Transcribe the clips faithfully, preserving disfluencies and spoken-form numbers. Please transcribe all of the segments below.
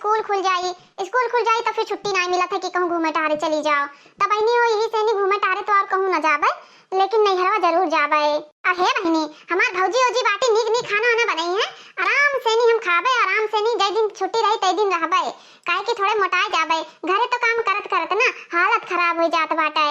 स्कूल खुल जाई, स्कूल खुल जाई तो फिर छुट्टी नाहीं मिलत है कि कहूँ घूमे टहरे चली जाओ। तब बहिनी हो, यही से नहीं घूमे टहरे तो और कहूँ ना जाबे, लेकिन नैहरवा जरूर जाबे। अहे बहिनी, हमार भौजी ओजी बाटी, नीक नीक खाना वाना बनई है, आराम से नहीं हम खाबे, आराम से नहीं जय दिन छुट्टी रही तय दिन रहबे, काहे कि थोड़े मोटाए जाबे। घरे तो काम करत करत ना हालत खराब हो जात बाटे।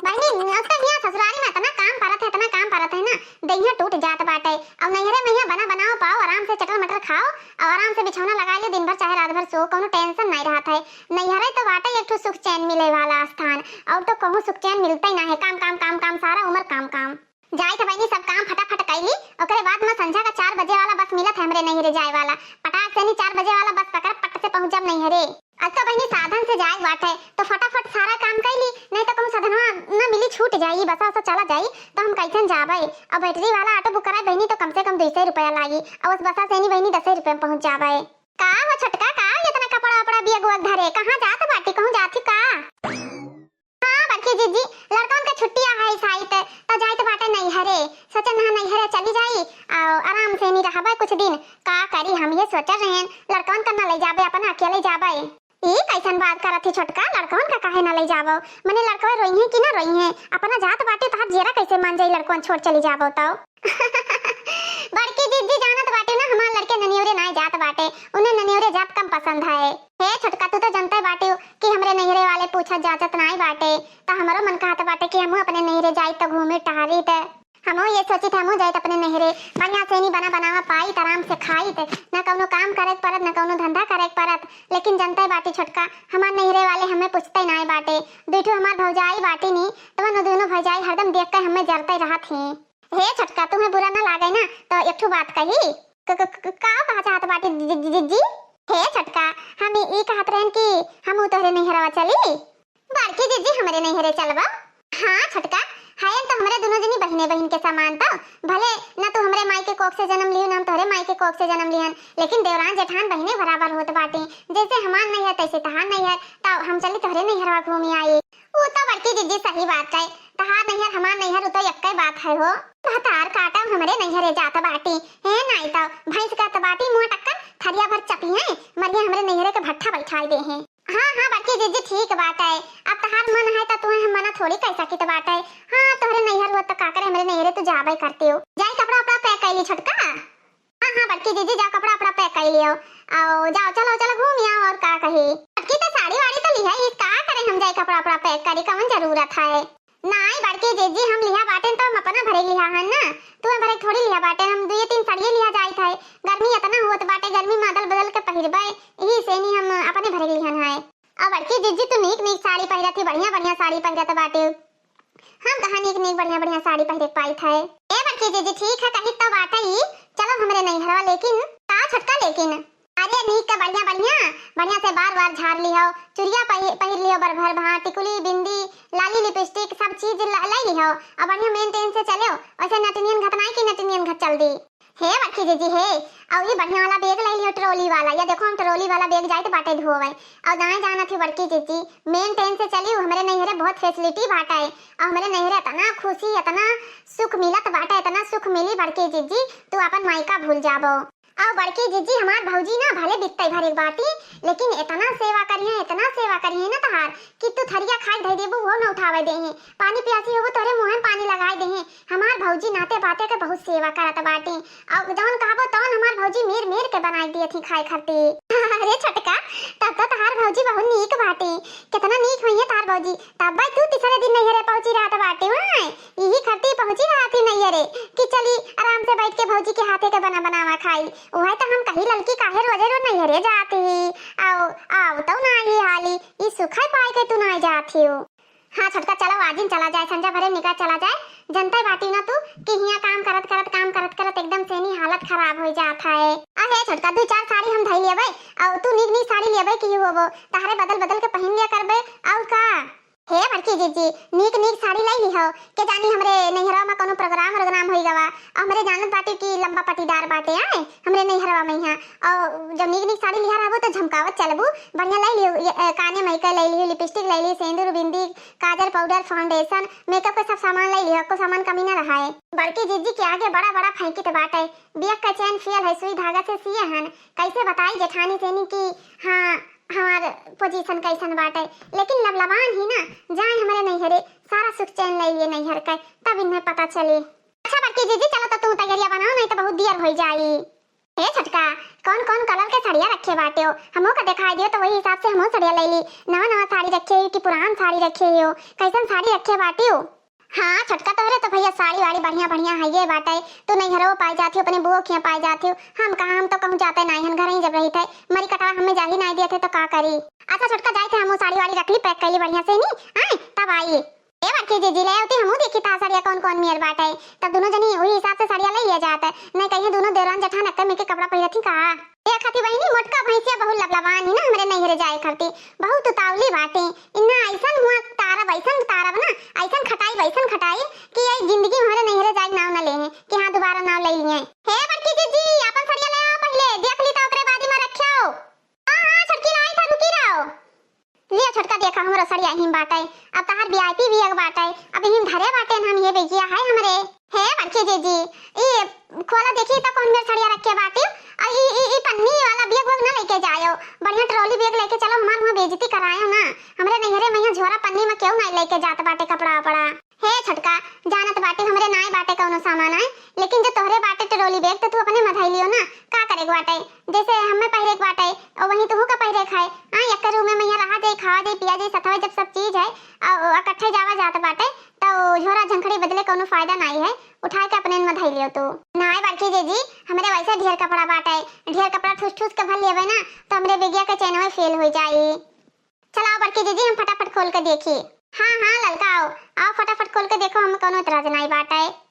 बहिनी, अब तो हियाँ ससुरारी में इतना काम परत है, इतना काम परत है ना, देहिया टूट जात बाटे। और नैहरे में हियाँ बना बनाओ पाओ, आराम से चटर मटर खाओ और आराम से बिछौना लगा लियो, दिन भर चाहे रात भर सो, कौनो टेंशन नहीं रहत है। नैहरे तो बाटे एक ठो सुख चैन मिले वाला स्थान, और तो कहूँ सुख चैन मिलते ही ना है। काम काम काम काम, सारा उम्र काम काम। जाइत बहिनी, सब काम फटाफट कैली, ओकरे बाद में संझा का चार बजे वाला बस मिलत है हमरे नैहरे जाए वाला। पटाख से नहीं चार बजे वाला बस पकड़, पट से पहुँच जाब नैहरे। अब तो बहिनी साधन से जाए बाटे, तो फटाफट सारा काम कैली, नहीं तो कहूँ साधनवा न मिली, छूट जाई, बसा उसा चला जाई, तो हम कैसन जाबे? और बैटरी वाला ऑटो बुक कराए बहिनी, तो कम से कम दो सौ रुपया लागी, और उस बसा से नहीं बहिनी दस रुपये में पहुँच जाबे। का हो छोटका, का इतना कपड़ा उपड़ा बिया गुआ धरे, कहाँ जात बाटी, कहूँ जाती का? हाँ बड़की जीजी, लड़कन के छुट्टी है साइत, तो जाइत बाटे नैहरे। सोचन ना नैहरे चली जाई, और आराम से नहीं रहबे कुछ दिन। का करी, हम ये सोच रहे हैं, लड़कन का न ले जाबे, अपना अकेले जाबे। ई कैसन बात करत ही छोटका, लड़कन का काहे न ले जाबो? मने लड़कवे रोई हैं कि ना रोई हैं? अपना जात बाटे, तहार जेरा कैसे मान जाई, लड़कन छोड़ चली जाबो तो? बड़की जीजी जानत बाटे ना, हमार लड़के ननियोरे नाय जात बाटे, उन्हें ननियोरे जात कम पसंद है। हे छोटका, तू तो जानते बाटे कि हमरे नैहरे वाले पूछत जाचत नाय बाटे, त हमरो मन कहत बाटे कि हमहू अपने नैहरे जाई त घूमी टहरी त। हमहू ये सोचित हमहू जाइत अपने नैहरे, बढ़िया से नी बना बनावा पाइत, आराम से खाइत, ना कौनो काम करे के परत, ना कौनो धंधा करे के परत। लेकिन जानते बाटे छोटका, हमार नैहरे वाले हमें पूछते नाय बाटे, दुई ठो हमार भौजाई बाटी नी, तो वो दोनों भौजाई हरदम देख के हमें जरते रहत ही। हे छोटका, तुम्हें बुरा ना लागे ना, तो एक ठो बात कही। क-, क-, क-, का कहा चाहत बाटी जि-, जि-, जिज्जी? हे छोटका, हम ई, ई कहत रहन कि हम तोहरे नैहरवा चली। बड़की जिज्जी, हमरे नैहरे चलबा? हाँ छोटका, है तो हमरे दोनों जनी बहिने बहिन के समान तो। भले ना तू हमरे माई के कोख से जन्म लिहू, ना हम तोहरे माई के कोख से जन्म लिहन, लेकिन देवरान जेठान बहिने बराबर होत बाटी। जैसे हमार नैहर तैसे तहार नैहर, तो हम चली तोहरे नैहरवा घूमी आई। ऊ तो बड़की जिज्जी सही बात कहे, तहार नैहर हमार नैहर ऊ तो एक्के बात है हो। भतार काटब हमरे नैहरे जात बाटी, हे नाई तो भैंस का तो बाटी मुँह टक्कर थरिया भर चपी है, मरिया हमरे नैहरे के भट्ठा बैठाई दे हैं। हाँ हाँ बड़की जिज्जी ठीक बात है, अब तहार मन है तो तुहे हम मना थोड़ी कह सकित बाटे। हाँ तोहरे नैहर हुआ तो का करे, हमरे नैहरे तू जाबे करती हो। जाई कपड़ा उपड़ा पैक कैली छोटका। हाँ हाँ बड़की दीदी, जाओ कपड़ा उपड़ा पैक कर लियो। आओ जाओ, चलो चलो घूम आओ, और का कही। बड़की तो साड़ी वाड़ी तो लिहा, इस का करे हम जाए कपड़ा उपड़ा पैक करी, कौन जरूरत है? नाई बड़की दीदी, हम लिहा बाटे तो हम अपना भरे लिहा है ना, तू भरे थोड़ी लिहा बाटे, हम दुए तीन साड़िए लिहा जाइत है। गर्मी इतना होत बाटे, गर्मी में अदल बदल के पहिरबे, यही से नहीं हम अपने भरे लिहन है। अब बड़की दीदी तू नीक नीक साड़ी पहिरत ही, बढ़िया बढ़िया साड़ी पहिरत बाटे। हम कहाँ नीक नीक बढ़िया बढ़िया साड़ी पहिरे के पाइत है। ए बड़की जीजी, ठीक है, कही तो बात है ई, चलो हमरे नैहरवा, लेकिन का छोटका लेकिन? अरे नीक का बढ़िया बढ़िया, बढ़िया से बार बार झार लिहो, चुरिया पहि-, पहिर लिहो बर भर भा, टिकुली, बिंदी, लाली, लिपस्टिक, सब चीज ल-, ले लिहो और बढ़िया मेंटेन से चलो, वैसे नटनियन घत नाई की नटनियन घत चल दी। हे बड़की जीजी हे, और ये बढ़िया वाला बैग ले लियो, ट्रॉली वाला। या देखो, हम ट्रॉली वाला बैग जाइत बाटे धोवे। और नाय जानत ही बड़की जीजी, मेंटेन से चली, हमरे नैहरे बहुत फैसिलिटी बाटे। और हमरे नैहरे इतना खुशी, इतना सुख मिलत बाटे, इतना सुख मिली बड़की जीजी, तू अपन मायका भूल जाबो। और बड़की जीजी, हमार भौजी ना भले बित्ते भर एक बाटी, लेकिन इतना सेवा करिहे, इतना सेवा करिहे ना तहार, कि तू थरिया खाए धई देबू, वो न उठावे देहे। पानी पियासी होबो, तोहरे मुँहे में पानी लगाए देहे। हमार भौजी नाते बाते के बहुत सेवा करत बाटी। और जौन कहबो तौन हमार भौजी मेर मेर के बनाई दिए थी खाए खातिर। अरे छोटका, तब तो तहार भौजी बहुत नीक बाटी। कितना नीक होइहे तहार भौजी। तब भाई तू तीसरे दिन नैहरे पहुँची रहत बाटी। वाय, यही खातिर पहुँची रहत ही नैहरे कि चली आराम से बैठ के भौजी के हाथे के बना बनावा खाई। वह तो हम कही ललकी काहे रोजे रोज नैहरे जाती। आओ, आओ तो ना ही हाली, ई सुखा पाए के तू ना जाती हो। हाँ छोटका, चलो आजिन चला जाए, संझा भरे निकल चला जाए। जनते बाटी ना तू कि हियाँ काम करत करत, काम करत करत एकदम से नी हालत खराब हो जात है। अहे छोटका, दू चार साड़ी हम धई लेबे, और तू नीक नीक साड़ी लेबे की होबो, तहरे बदल बदल के पहन लिया करबे, और का? हे बड़की जीजी, नीक नीक साड़ी लाई लिहो। के जानी हमरे नैहरवा में कौनो program वोग्राम होई गवा। हमरे जानत बाटे कि लंबा पटीदार बाटे आए हमरे नैहरवा में यहाँ। और जब नीक नीक साड़ी लिहा रहबू तो झमकावत चलबू। बढ़िया लाई लिहो, ये, अ, काने में के लाई लिहो, lipstick लाई लिहो, सेंदूर, बिंदी, काजल, powder, foundation, makeup के सब सामान लाई लिहो, को सामान कमी ना रहा है। बड़की जीजी के आगे बड़ा बड़ा फेंकित बाटे। बियक का चैन फेल है, सुई धागा से सिए हन। कैसे बताई जेठानी सेनी कि हाँ, हमार position कैसन बाटे, लेकिन लबलबान ही ना, जाए हमरे नैहरे, सारा सुख चैन ले लिए नैहर के, तब इन्हें पता चली। अच्छा बड़की जीजी, चलो तो तू तैयारियां बनाओ, नहीं तो बहुत देर हो जाई। हे छोटका, कौन कौन colour के सड़िया रखे बाटे हो, हमो का दिखाई दियो, तो वही हिसाब से हमो सड़िया ले ली। नवा नवा साड़ी रखे हो कि पुरान साड़ी रखे हो, कैसन साड़ी रखे बाटे हो? हाँ छोटका, तोहरे तो भैया साड़ी वाड़ी बढ़िया बढ़िया है ये बाटे। तू नैहरो पाई जाती हो, अपने बुओ खिया पाई जाती हो। हम कहाँ, हम तो कहूँ जाते नाई हन, घर ही जब रही थे। मरी कटवा हमें जाही नाई दिए थे तो का करी। अच्छा छोटका, जाए थे हम साड़ी वाड़ी रख ली, pack कर ली बढ़िया से नी, आए तब आई। ए बड़की जीजी, ले आती हमू देखी था सड़िया कौन कौन मियर बाटे, तब दोनों जनी वही हिसाब से सड़िया ले लिया जात। नहीं कहीं दोनों देवरान जेठान अक्के में के कपड़ा पहिरत ही का। देखत ही बहिनी, मोटका भैंसिया बहुत लबलबान ही ना हमरे नैहरे जाए खरती, बहुत उतावली बाटे। इन्ना ऐसन हुआ तारब, ऐसन तारब ना, ऐसन खटाई, ऐसन खटाई कि ये जिंदगी में हमरे नैहरे जाए नाव न ले हैं कि हाँ दोबारा नाव ले लिए। हे बड़की जीजी, अपन सड़िया ले आओ पहले, देख ली तो ओकरे बाद में रखियो। हाँ हाँ छोटकी, लाई था, रुकी रहो। लिया छोटका, देखा हमरो सड़िया हिम बाटे। अब तहार VIP भी एक बाटे, अब हिम धरे बाटे हम, ये बेगिया है हमरे। हे बड़की जीजी, ई खोला देखी तो कौन मेर सड़िया रखे बाटे। आ ई ई ई पन्नी वाला बैग वैग ना लेके जायो, बढ़िया trolley bag लेके चलो, हमार हुआ बेइज्जती करायो ना। हमरे नैहरे में यहाँ झोरा पन्नी में केहू ना लेके जात बाटे कपड़ा वपड़ा। हे छोटका, जानत बाटे हमरे नाय बाटे कौनो सामान आए, लेकिन जो तोहरे बाटे trolley bag तो तू अपने मधाई लियो ना। का करे के बाटे, जैसे हमें पहिरे के बाटे और वहीं तुहू का पहिरे के है। हाँ, एक room में यहाँ रहा जाए, खावा जाए, पिया जाए, सथवा जब सब चीज है और इकट्ठे जावा जात बाटे, तो झोरा झंखड़ी बदले कौनो फायदा नाई है, उठा के अपने में धई लियो तू। नाय बड़की जीजी, हमरे वैसे ढेर कपड़ा बाटे, ढेर कपड़ा ठूस ठूस के भर लेबे ना, तो हमरे बेगिया के चैनवा फेल हो जाई। चलाओ बड़की जीजी, हम फटाफट खोल के देखी। हाँ हाँ ललका, आओ आओ, फटाफट खोल के देखो, हम कौनो एतराज नाई बाटे।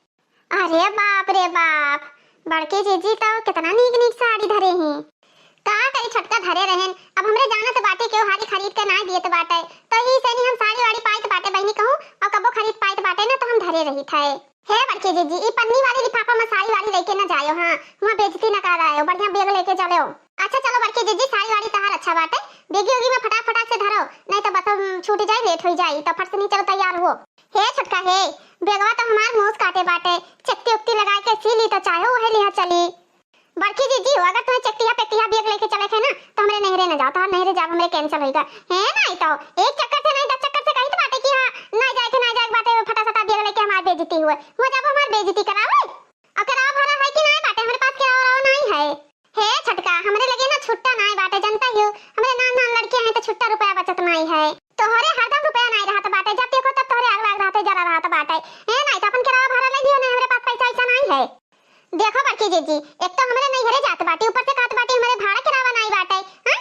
अरे बाप रे बाप, बड़की जीजी तो कितना नीक नीक साड़ी धरे ही। का करी छोटका, धरे रहेन, अब हमरे जानत बाटे केहू हारी खरीद के नाई दियत बाटे, तो ही से नहीं हम साड़ी वाड़ी पाइत बाटे बहिनी कहूँ, और कबो खरीद पाइत बाटे ना तो हम धरे रही थे। हे बड़की जीजी, ई पन्नी वाली लिफाफा में साड़ी वाड़ी लेके ना जायो, हाँ, हुआ बेइज्जती ना करायो, बढ़िया bag लेके चलो। अच्छा चलो बड़की जीजी, साड़ी वाड़ी तहार अच्छा बाटे, बेगी ओगी में फटाक फटाक से धरो, नहीं तो बस हम छूट जाई, late हो जाई, तो फट से नहीं चलो तैयार हो। हे छोटका हे, bagवा तो हमार मोस काटे बाटे, चकती उकती लगा के सी ली तो चाहे वही लिहा चली। बड़की जीजी हो, अगर तुम्हें चकतिया पेकतिया bag लेके चले थे ना, तो हमरे नैहरे न जाओ, तोहर नैहरे जाब हमरे cancel होइगा। हे नहीं तो एक चक्कर से नहीं, दस चक्कर से कहित बाटे कि हाँ, ना जाए थे, ना जाए के बाटे, फटा सटा bag लेके हमार बेइज्जती हुए। हुआ जाबो हमार बेइज्जती करावे। और किराया भाड़ा है कि नहीं बाटे? हमरे पास किराया उराया नहीं है। हे छोटका, हमरे लगे ना छुट्टा नहीं बाटे, जानता ही हो, हमरे नान नान लड़के हैं तो छुट्टा रुपया बचत नहीं है। तोहरे हरदम रुपया नहीं रहत बाटे, जब देखो तब तोहरे आग लाग रहते, जरा रहत बाटे। हे नहीं तो अपन किराया भाड़ा ले लियो, नहीं हमरे पास पैसा ऐसा नहीं है। देखो बड़की जीजी, एक तो हमरे नैहरे जात बाटी, ऊपर से कहत बाटी हमरे भाड़ा किराया नाई बाटे। हाँ?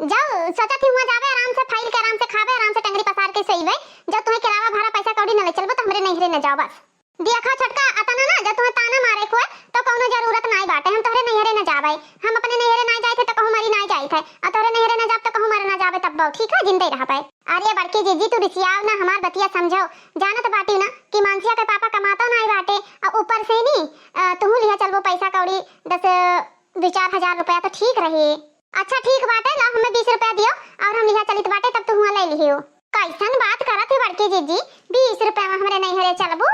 जाओ, सोचत ही हुआ जावे, आराम से फैल के, आराम से खावे, आराम से टंगरी पसार के सोइबे। जब तुम्हें किराया भाड़ा पैसा कौड़ी न ले चलबो तो हमरे नैहरे न जाओ बस। देखो छोटका, अतना ना जब तुम्हें ताना मारे को है, तो कौनो जरूरत नाई बाटे, हम तोहरे नैहरे न जावे। हम अपने नैहरे नाई जाए थे तो कहूँ मरी नाई जाए थे, और तोहरे नैहरे न जाब तो कहूँ मर ना जावे तब, ठीक है, जिंदे रह पाए। अरे बड़की जीजी, तू रिसियाव ना, हमार बतिया समझो। जानत बाटी ना कि मानसिया के पापा कमातो नाई बाटे, और ऊपर से नी, अ, तुहू लिहा चलबो पैसा कौड़ी दस, दो चार हजार रुपया तो ठीक रही। अच्छा ठीक बाटे, लाओ हमें बीस रुपया दियो और हम लिहा चलित बाटे, तब तू हुआ ले लिहियो। कैसन बात करत है बड़की जीजी, बीस रुपया में हमरे नैहरे चलबू?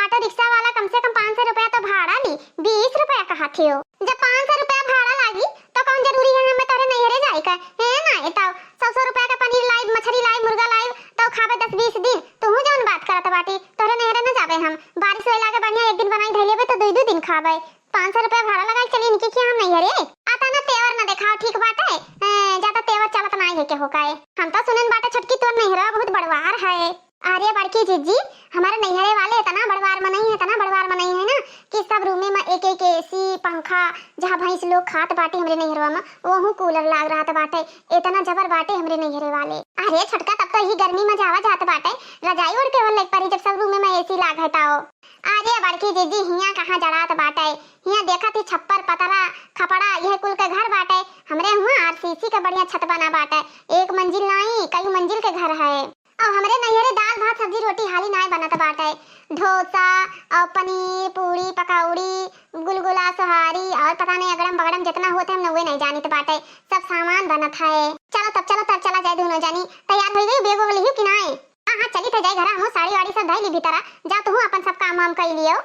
ऑटो रिक्शा वाला कम से कम पाँच सौ रुपया तो भाड़ा ली, बीस रुपया कहत हियो। जब पाँच सौ रुपया भाड़ा लागी, तो कौन जरूरी है हमें तोहरे नैहरे जाए का? हे ना, ए ताऊ, सौ सौ रुपया के पनीर लाइब, मछरी लाइब, मुर्गा लाइब, तो खाबे दस बीस दिन। तूहू जौन बात करत बाटी, तोहरे नैहरे न जाबे हम। बारिश होए लागे बढ़िया, एक दिन बनाई धइ लेबे, तो दुई दुई दिन खाबे। पाँच सौ रुपया भाड़ा लगा के चली इनके खिया हम नैहरे। अतना तेवर न देखाओ, ठीक बाटे? ए, ज्यादा तेवर चलत नाई है केहू का। हम तो सुनन बाटे छोटकी तोर नैहरवा बहुत बड़वार है। अरे बड़की जीजी, हमारे नैहरे वाले इतना बड़वार मनई है, इतना बड़वार मनई है ना कि सब रूमे में एक एक AC, पंखा, जहाँ भैंस लोग खात बाटी हमरे नैहरवा में, वहू cooler लाग रहत बाटे। इतना जबर बाटे हमरे नैहरे वाले। अरे छोटका, तब तो यही गर्मी में जावा जात बाटे, रजाई ओढ़ के ओढ़ लेके परी जब सब रूमे में AC लाग है ताओ। अरे बड़की जीजी, हियाँ कहाँ जड़ात बाटे, हियाँ देखत ही छप्पर पतरा खपड़ा यह कुल के घर बाटे। हमरे हुआँ RCC के बढ़िया छत बना बाटे, एक मंजिल नाई कई मंजिल के घर है। और हमरे नैहरे दाल भात सब्जी रोटी हाली नाय बनत बाटे। डोसा और पनीर, पूरी, पकौड़ी, गुलगुला, सोहारी और पता नहीं अगड़म बगड़म जितना होत है, हम नउवे नहीं जानित बाटे। सब सामान बनत है। चलो तब, चलो तब चला जाए दोनों जानी। तैयार होइ गई, बैग वैग लिहियो कि नाय? हाँ, हाँ, चली थे जाए घरा, हम साड़ी वाड़ी सब धई ली भीतरा। जा तुहू अपन सब काम वाम कई लियो।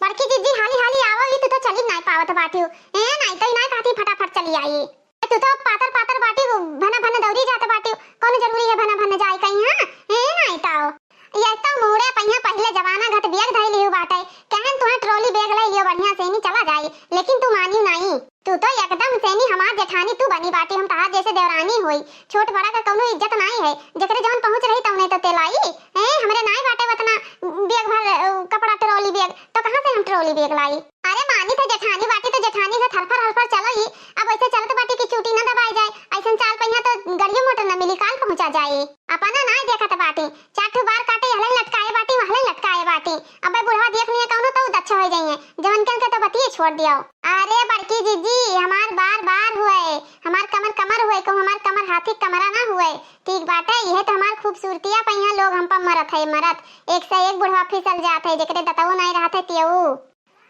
बड़की जिज्जी, हाली हाली आवो, ई तू तो चली नाय पावत बाटियो। ए, नाय तो ई नाय कहती फटाफट चली आई। ए, तू तो पातर पातर बाटियो, भना भन दौरी जात बाटियो। कौन जरूरी है भना भन जाए कहीं, हाँ? ए, नाय तो। ये तो मूड़े पहिया पहिले जमाना घट बैग धई लियो बाटे। कहन तुहे ट्रॉली बैग ले लियो बढ़िया से नी चला जाई, लेकिन तू मानियो नाई। तू तो एकदम से नी हमार जेठानी तू बनी बाटी, हम तहार जैसे देवरानी होई। छोट बड़ा का कौनो इज्जत नाई है, जेकरे जौन पहुँच रही तौने तो तेलाई। ए, हमरे नाई बाटे वतना बैग भर, अ, कपड़ा ट्रॉली बैग, तो कहाँ से हम ट्रॉली बैग लाई? अरे मानी तो जेठानी बाटी तो जेठानी से हल्फर हल्फर चलो ही। अब ऐसे चलत बाटी कि चूटी न दबाई जाए, ऐसन चाल पहिया तो गड़ियो मोटर न मिली, काल पहुँचा जाए। अपना नाई देखत बाटी, चार ठो बार काटे, हले लटकाए बाटी, वहले लटकाए बाटी। अबे बुढ़वा देख लिए कौनो तो दच्छ हो जाइए, जवन के उनके तो बतिये छोड़ दियो। अरे बड़की जीजी, हमार बार बार हुए, हमार कमर कमर हुए, कहूँ हमार कमर हाथी कमरा ना हुए। ठीक बाटे, यह तो हमार खूबसूरतिया पहिया लोग हम पर मरत है, मरत। एक से एक बुढ़वा फिसल जात है, जेकरे दतवो नाई रहत है तेऊ।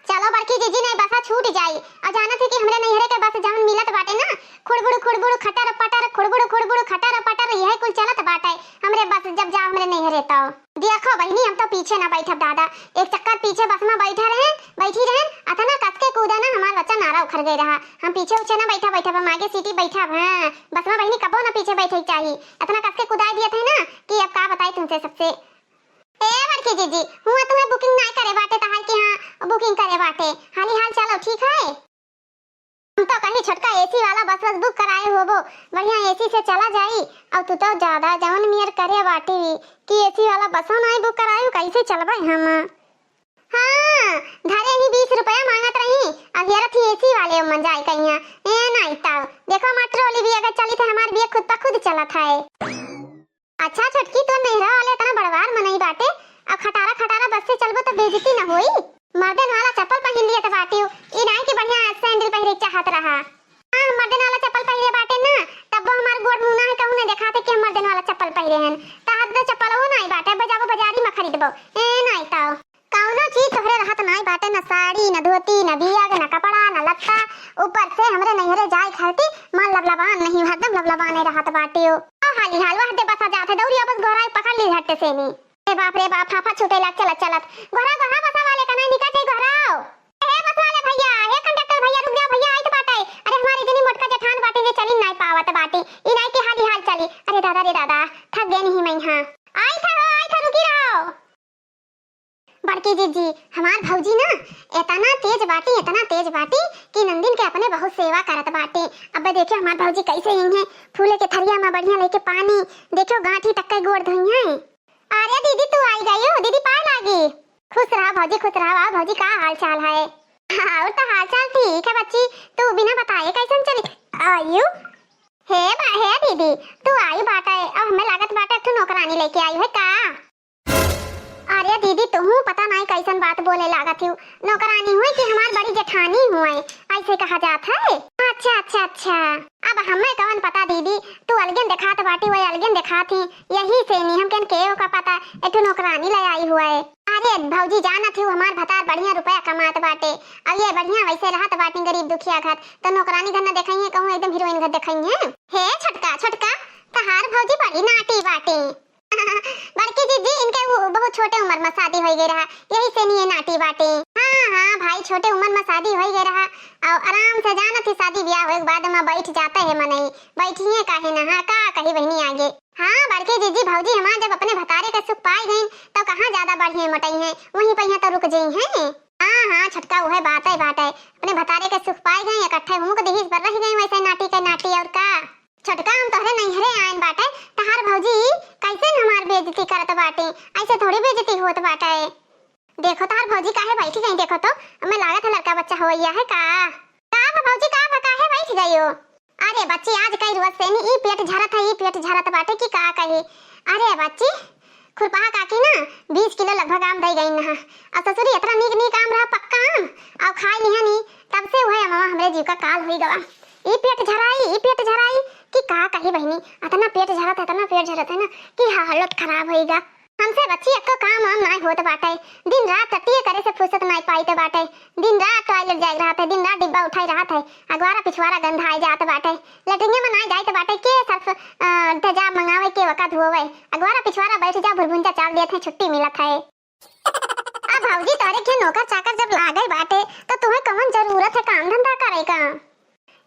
चलो बड़की जीजी, नहीं बसा छूट जाई। और जानत है कि हमरे नैहरे के बस जवन मिलत बाटे ना, खुड़बुड़ खुड़बुड़ खटर पटर, खुड़बुड़ खुड़बुड़ खटर पटर, यह कुल चलत बाटे हमरे बस जब जा हमरे नैहरे तो। देखो बहिनी, हम तो पीछे ना बैठब दादा। एक चक्कर पीछे बस में बैठा रहे, बैठी रहे, अतना कस के कूदा ना, हमार बच्चा नारा उखर गए रहा। हम पीछे उछे ना बैठा, बैठा, हम आगे सीटी बैठा। हाँ, बस में बहिनी कबो ना पीछे बैठे के चाही। अतना कस के कुदाई दिए थे ना कि अब का बताई तुमसे सबसे। ए बड़की जीजी, हुआ तुम्हें बुकिंग ना करे बाटे तहार कि हाँ बुकिंग करे बाटे। हाली हाल चलो, ठीक है। हम तो कहीं छोटका एसी वाला बस बस बुक कराए होबो, बढ़िया एसी से चला जाई। और तू तो ज्यादा जवन नियर करे बाटी कि एसी वाला बसो नाई बुक करायु, कैसे चलबे हम? हाँ, धरे ही बीस रुपया मांगत रही, अब हेरत ही एसी वाले मन जाए कहिया। ए नाई ताऊ, देखो हमार ट्रॉली भी अगर चली थे, हमार भी खुद पर खुद चलत है। अच्छा छोटकी, तोर नैहरा वाले इतना बड़वार मनई बाटे, अब खटारा खटारा बस से चलबो तो बेइज्जती न होई? मर्दन वाला चप्पल पहिन लिए तो बाटी, ई नाई कि बढ़िया सैंडल पहिरे के चाहत रहा। हाँ, हम मर्दन वाला चप्पल पहिरे बाटे ना, तब वो हमार गोड़ मुंह ना है, कहूँ नहीं देखाते कि हम मर्दन वाला चप्पल पहिरे हैं। तहार तो चप्पल वो नाई बाटे, बजाबो बाजारी में खरीदबो। ए नाई ताऊ। कौनो चीज तोहरे रहत नाई बाटे, न साड़ी, न धोती, न बियग, न कपड़ा, न लत्ता। ऊपर से हमरे नैहरे जाए खाती मन लबलबान नहीं, हरदम लबलबाने रहत बाटे ओ। आ हाली हाल वह दे बसा जात है, दौड़िया बस घोड़ा पकड़ ली झट्टे से नी। ए बाप रे बाप, हाफा छूटे लाग चलत चलत। घोड़ा, घोड़ा बसा वाले का नहीं निकल जाई घोड़ा। ए बस वाले भैया, ए कंडक्टर भैया, रुक जा भैया, आइत बाटे। अरे हमारे जनी मोटका जेठान बाटे जे चली नाई पावत बाटे। ई नाई के हाली हाल चली। अरे दादा रे दादा, थक गए नहीं मैं हाँ। आई था हो, आई था, रुकी रहो। बड़की जीजी, हमार भौजी ना इतना तेज बाटी, इतना तेज बाटी कि नंदिन के अपने बहुत सेवा करत बाटी। अब देखियो हमार भौजी कैसे ही है, फूले के थरिया में बढ़िया लेके पानी, देखियो गांठी तक के गोड़ धोई है। अरे दीदी तू आई गई हो, दीदी पाए लागी। खुश रहा भौजी, खुश रहा। आओ भौजी, का हाल चाल है? और तो हाल चाल ठीक है बच्ची, तू बिना बताए कैसन चली आयु? हे बा-, हे दीदी, तू आई बाटे, अब हमें लागत बाटे एक ठो नौकरानी लेके आई है का? अरे दीदी, तुहू पता नाई कैसन बात बोले लागत हूँ। नौकरानी हुई कि हमार बड़ी जेठानी हुई, ऐसे कहा जात है? अच्छा, अच्छा, अच्छा। अब हमें कवन पता दीदी, तू अलगेन देखात बाटी, वही अलगेन देखात ही। यही से नी हम केन के ओका पता, एक ठो नौकरानी ले आई हुई। अरे भौजी, जानत हूँ हमार भतार बढ़िया रुपया कमात बाटे, अब ये बढ़िया वैसे रहत बाटी गरीब दुखिया घर, तो नौकरानी घर न देखाई है, कहूँ एकदम हीरोइन घर देखाई है। हे छोटका, छोटका, तहार भौजी बड़ी नाटी बाटी। बड़की जीजी, इनके उ-, बहुत छोटे उम्र में शादी होई गई रहा, यही से नहीं ये नाटी बाटे। हाँ, हाँ भाई, छोटे उम्र में शादी होई गई रहा, और आराम से जानत ही शादी ब्याह होए के बाद में बैठ जाते हैं मनई, बैठिए काहे ना, हाँ, का कही बहनी आगे। हाँ, बड़की जीजी, भौजी हमार जब अपने भतारे का सुख पाई गई, तो कहाँ ज्यादा बढ़िए मोटई हैं, वहीं पर यहाँ तो रुक जाई हैं। हाँ, हाँ, छोटका, वह बात है, बात है, अपने भतारे का सुख पाई गई, इकट्ठे हुमुक दीहिस पर रह गई वैसे नाटी के नाटी, और का। छोटका, हम तोहरे नैहरे आयन बाटे, तहार भौजी कैसे न हमार बेइज्जती करत बाटे, ऐसे थोड़ी बेइज्जती होत बाटे। देखो तहार भौजी काहे बैठ गई, देखो तो, हमें लागत है लड़का बच्चा होइया है का। का बा भौजी, का बा, काहे बैठ गई हो? अरे बच्ची, आज कई रोज से नी ई पेट झरत है, ई पेट झरत बाटे कि का कही। अरे बच्ची, खुरपहा काकी ना बीस किलो लगभग आम दे गई ना, और ससुरी इतना नीक नीक आम रहा, पक्का आम, और खाई लिहा नी, तब से वह अमवा हमरे जीव का काल हुई गवा। ई पेट झराई, ई पेट झराई कि का कही बहिनी, अतना पेट झरत है, अतना पेट झरत है ना कि हालत खराब होइगा। हमसे बच्ची एक्को काम वाम नाई होत बाटे, दिन रात टट्टिए करे से फुर्सत नाई पाइत बाटे। दिन रात टॉयलेट जाए रहत है, दिन रात डिब्बा उठाई रहत है, अगवारा पिछवारा गंधाए जात बाटे, लेटरिंगे में नाई जाइत बाटे, के सर्फ, अ, तेजाब मंगावे, के वका धोवे, अगवारा पिछवारा बैठ जा, भुरभुंजा चाल देत है, छुट्टी मिलत है। अब भौजी, तोहरे के नौकर चाकर जब लागे बाटे, तो तुम्हें कौन जरूरत है काम धंधा करे का?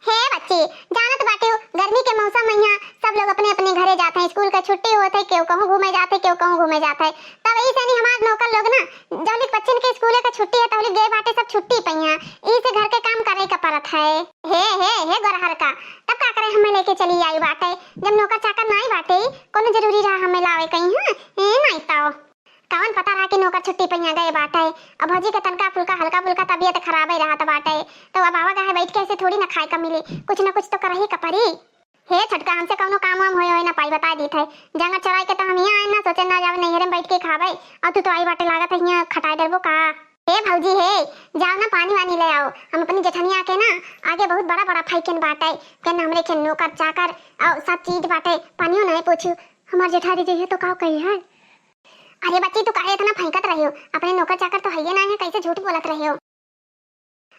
हे बच्ची, जानत बाटे हो, गर्मी के मौसम में यहाँ सब लोग अपने अपने घरे जाते हैं, स्कूल का छुट्टी होत है, केहू कहूँ घूमे जाते, केहू कहूँ घूमे जाते। तब यही से नहीं हमार नौकर लोग ना, जौलिक बच्चन के स्कूले का छुट्टी है, तौलिक गए बाटे सब छुट्टी पे यहाँ, यही से घर के काम करे का परत है। हे, हे, हे गोरहर का, तब का करे हमें लेके चली आई बाटे, जब नौकर चाकर नाई बाटे, कोनो जरूरी रहा हमें लावे कहीं, हाँ? ए, नाई तो। कवन पता रहा कि नौकर छुट्टी पइया गए बाटे। अब भौजी के तनका फुल्का, हल्का फुल्का तबियत खराबे रहत बाटे, तो अब आवा गए बैठ के ऐसे थोड़ी ना खाए का मिली, कुछ ना कुछ तो करही का पड़ी। हे छोटका, हमसे कौनो काम वाम होए, होए ना पाई, बताई दीत है। जंगल चराई के तो हम यहाँ आए ना, सोचे ना जावे नैहरे में बैठ के खावे, और तू तो आई बाटे, लागत है यहाँ खटाई डरबो का। हे भौजी हे, जाओ ना पानी वानी ले आओ, हम अपनी जेठनिया के ना आगे बहुत बड़ा बड़ा फाइकन बाटे, के ना हमरे के नौकर चाकर और सब चीज बाटे, पानियो नहीं पूछू। हमार जेठानी जइहे तो का कही है? अरे बच्ची, तू काहे इतना फेंकत रही हो? अपने नौकर चाकर तो हइये ना है, कैसे झूठ बोलत रही हो?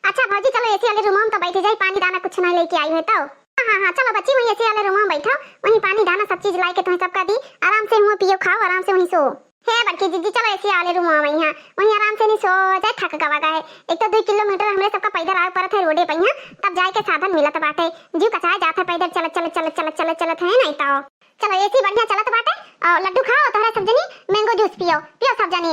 अच्छा भौजी, चलो एसी वाले रूम में तो बैठ जाई, पानी दाना कुछ नहीं लेके आई है तो। हाँ, हाँ, हाँ, चलो बच्ची, वहीं एसी वाले रूम में बैठो, वहीं पानी दाना सब चीज लाई के तुम्हें सबका दी, आराम से हुआ पियो खाओ, आराम से वहीं सो। हे बड़की जिज्जी, चलो एसी वाले रूम में वहीं, हाँ, वहीं आराम से नहीं सो जाए, थक गवा गए। एक तो दो किलोमीटर हमरे सबका पैदल आवे पड़त है रोडे पे यहाँ, तब जाए के साधन मिलत बाटे, जीव कचाए जात है पैदल चलत चलत चलत चलत चलत चलत है नहीं तो। चलो, एसी बढ़िया चलत बाटे। और लड्डू खाओ, तोहरा सब जनी मैंगो जूस पियो, पियो सब जनी।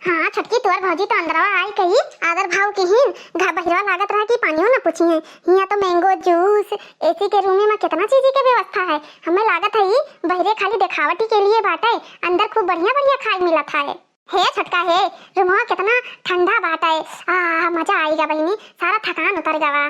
हाँ छोटकी, तोर भौजी तो अंदरवा आई कही, आदर भाव किहिन, घर बहिरवा लागत रहा कि पानियो ना पूछी है। हियाँ तो मैंगो जूस, एसी के रूमे में कितना चीज के व्यवस्था है। हमें लागत है ई बहिरे खाली देखावटी के लिए बाटे, अंदर खूब बढ़िया बढ़िया खाए मिलत है। हे छोटका हे, रूमवा कितना ठंडा बाटे, आ मजा आइगा बहिनी, सारा थकान उतर गवा।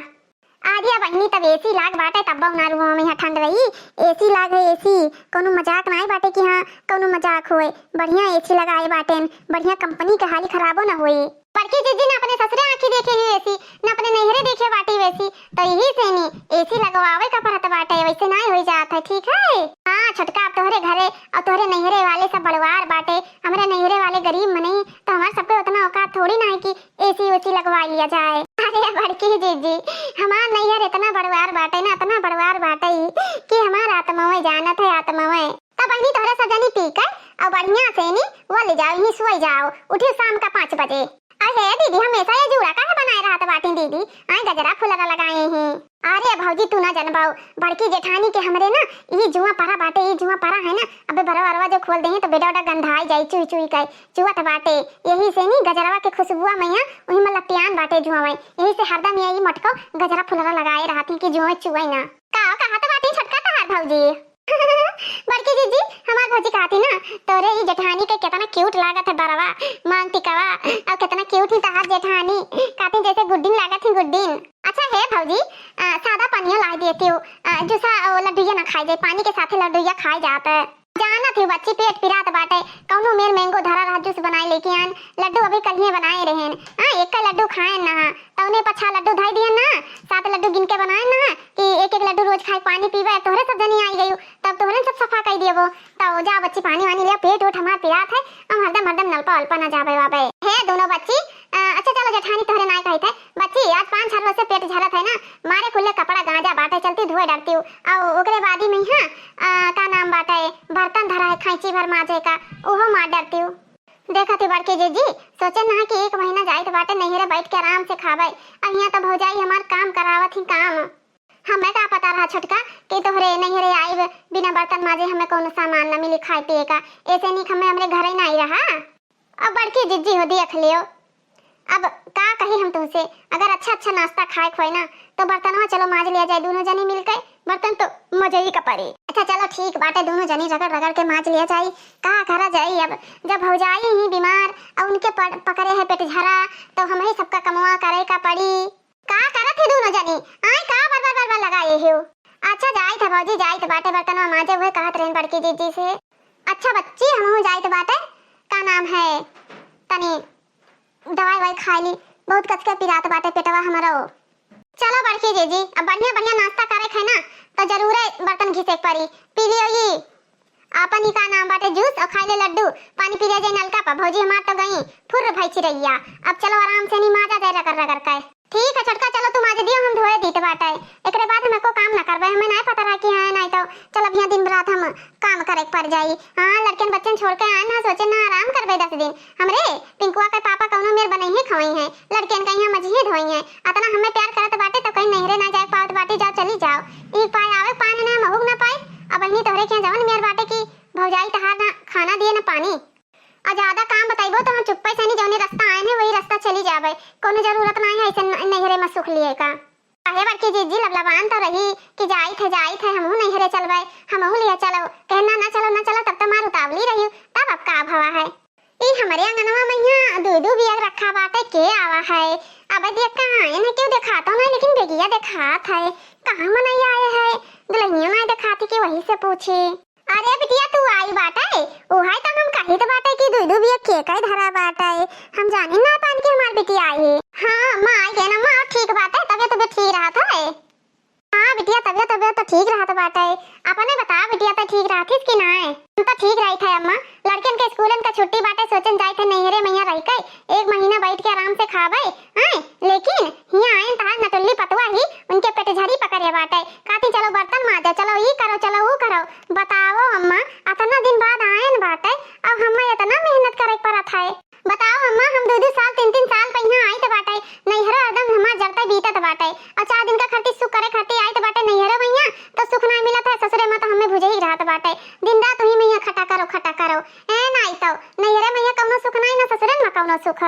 अरे बहिनी, तब एसी लाग बाटे, तब ना रूमवा में यहाँ ठंड रही। एसी लाग है, एसी, कोनो मजाक नाई बाटे कि हाँ कोनो मजाक होए। बढ़िया एसी लगाए बाटेन, बढ़िया कंपनी के, हाली खराबो ना होई। बड़की जिज्जी ना अपने ससुरे आँखी देखे ही एसी, ना अपने नैहरे देखे बाटी वैसी, तो यही से नी एसी लगवावे का पड़त बाटे, वैसे नाई होई जात है, ठीक है? हाँ छोटका, अब तोहरे घरे और तोहरे नैहरे वाले सब बड़वार बाटे, हमरे नैहरे वाले गरीब मनई, तो हमार सबके उतना औकात थोड़ी ना है कि एसी ओसी लगवा लिया जाए। अरे बड़की जिज्जी, हमार नैहर इतना बड़वार बाटे ना, इतना बड़वार बाटे कि हमार आत्मावे जानत है, आत्मावे। तब बहिनी तोहरा सब जनी पी के और बढ़िया से नी वो ले जाओ, यहीं सोई जाओ, उठियो शाम का पाँच बजे। अरे दीदी, हमेशा ये जूड़ा काहे बनाए रहत बाटी दीदी? आए गजरा फुलरा लगाए ही। अरे भौजी, तू ना जनबाऊ, बड़की जेठानी के हमरे ना ई जुआ परा बाटे, ई जुआ परा है ना, अबे बरवा अरवा जो खोल देही तो बेडा उडा गंधाई जाई, चुई चुई के चुअत बाटे। यही से नी गजरवा के खुशबुआ में यहाँ वही में लपियान बाटे जुआ में, यही से हरदम ये ई मटको गजरा फुलरा लगाए रहती कि जुआ चुए ना। का कहत बाटी छोटका तहार भौजी? बड़की जिज्जी, हमार भौजी कहती ना, तोरे ई जेठानी के कितना क्यूट लागत है बरवा, मांग टिकवा, और कितना क्यूट ही तहार जेठानी, कहती जैसे गुड्डिन लागत ही गुड्डिन। अच्छा हे भौजी, आ, सादा पानियो लाई देती हो, आ, जूसा, ओ, लड्डुइया ना खाई जाए, पानी के साथे लड्डुइया खाई जात है। जानत ही बच्ची, पेट पिरात बाटे, कौनो मेर मैंगो धरा रहा, जूस बनाए लेके आन, लड्डू अभी कल्हिए बनाए रहेन, हाँ, एक लड्डू खाएन ना, तौने पछा लड्डू धई दियन ना, सात लड्डू गिन के बनाएन ना, कि एक एक लड्डू रोज खाए, पानी पीबे, तोहरे सब जनी आई गयू, तब तोहरे सब सफा कई दियबो। तब जा बच्ची, पानी वानी ले, पेट ओट हमार पिरात है, हम हरदम हरदम नलपा वलपा ना जाबे वाबे। हे दोनों बच्ची, अ, अच्छा चलो जेठानी, तोहरे नाय कहित है, बच्ची आज पाँच छह रोज से पेट झरत है ना, मारे कुल्ले कपड़ा गांजा बाटे, चलती धोए डरती हूँ, और ओकरे बादी में, हाँ, अ, का नाम बाटे, बर्तन धरा है खैंची भर माजे का, ओहो मार डरती हूँ। देखत ही बड़की जिज्जी, सोचे ना कि एक महीना जाइत बाटे नैहरे बैठ के आराम से खाबे। अब हियाँ तो भौजाई हमार काम करावत ही काम। हमें का पता रहा छोटका कि तोहरे नैहरे आइब बिना बर्तन माजे हमें कौनो सामान न मिली खाए पिए का। ऐसे नीक हमें हमरे घरे ना आई रहा। अब बड़की जिज्जी हो देख लियो, अब का कही हम तुमसे, अगर अच्छा अच्छा नाश्ता खाए खोए ना तो बर्तनवा चलो माज लिया जाए दोनों जनी मिलके, बर्तन तो मजे ही का पड़ी। अच्छा चलो ठीक बाटे, दोनों जनी रगड़ रगड़ के माज लिया जाए। का करा जाए अब, जब भौजाई ही बीमार और उनके प-, पकड़े है पेट झरा, तो हम ही सबका कमवा करे का पड़ी। का करत है दोनों जनी? आय का बर बर बर बर लगाए हो? अच्छा जाइत है भौजी, जाइत बाटे बर्तनवा माजे, उहे कहत रहेन बड़की जिज्जी से। अच्छा बच्ची, हमहू जाइत बाटे, का नाम है, तनी दवाई ववाई खाई ली, बहुत कचके पिरात बाटे पेटवा हमरो। चलो बड़की जीजी, अब बढ़िया बढ़िया नाश्ता करे के है ना, तो जरूरे बर्तन घिसे के पड़ी। पी लियो ई आपन ही का नाम बाटे जूस और खाई ले लड्डू। पानी पी ले जाई नलका पर, भौजी हमार तो गई फुर्र भई चिरैया। अब चलो आराम से नी माजा जाए रगड़ रगड़ के। ठीक है छोटका, चलो तू माज दियो, हम धोए दीत बाटे। एकरे बाद हम एको काम ना करबे, हमें नाय पता रहा कि हाँ नाय तो चल अब यहाँ दिन रात हम काम करे के पड़ जाई। हाँ लड़कन बच्चन छोड़ के आए ना, सोचे ना आराम करबे दस दिन। हमरे पिंकुआ के पापा कौनो मेर बनइहे खवइहे, लड़कियन का यहाँ मजिहे धोइहे। अतना हमें प्यार करत बाटे तो कहीं नैहरे ना जाए पावत बाटे, जाओ चली जाओ। ई पाए आवे पान ना महूक ना पाए। अब बहिनी तोहरे के यहाँ जवन मेर बाटे कि भौजाई तहार ना खाना दिए ना पानी। और ज्यादा काम बताइबो तो हम चुप्पे से नहीं, जौने रास्ता आए हैं वही रास्ता चली जाबे। कोनो जरूरत ना है ऐसे न-, नैहरे में सुख लिए का। अहे बड़की जीजी लबलबान तो रही कि जाइत है, जाइत है, हमहू नैहरे चलबे, हमहू लिया चलो। कहना ना चलो, ना चलो, तब तो मार उतावली रही, तब अब का भवा है। ई हमरे अंगनवा में यहाँ दू दू बिया रखा बाटे, के आवा है? अब देख कहाँ आए ना, क्यों देखाता ना, लेकिन बेगिया देखात है। कहाँ मनई आए है? दुल्हनिया ना देखाती कि वही से पूछी। अरे बिटिया तू आई बाटे, उहाई तो हम कहित बाटे कि दू दू बिया के कई धरा बाटे। हम जानी ना पान के हमार बिटिया आई। हाँ माँ आई गए ना माँ, ठीक बाटे, तबियत तबियत ठीक रहत है। हाँ बिटिया, तबियत, तबियत तो ठीक रहत बाटे। अपने बता बिटिया, तो ठीक रहतिस कि नाय? हम तो ठीक रहित है अम्मा। लड़कन के स्कूलन का छुट्टी बाटे, सोचन जाइत है नैहरे में यहाँ रह के एक महीना बैठ के आराम से खाबे, आए? लेकिन हियाँ आइन तहार नटुल्ली पतुआ ही उनके पेट झरी पकड़े बाटे। कहती चलो बर्तन माजो, चलो ई करो, चलो ऊ करो। बताओ अम्मा, अतना दिन बाद आयन बाटे, अब हमें इतना मेहनत करे के पड़त है। बताओ अम्मा, हम दू दू साल, तीन तीन साल पे यहाँ आइत बाटे, नैहरो हरदम हमार जरते बीतत बाटे, और चार दिन का खर्ची सुख करे खातिर आइत बाटे नैहरो में यहाँ, तो सुख ना मिलत है, ससुरे में तो हमें भुजे ही रहत बाटे, दिन रात वही में यहाँ खटा करो, खटा करो। ए नाई तो नैहरे में यहाँ कौनो सुख नाई, ना ससुरे में कौनो सुख।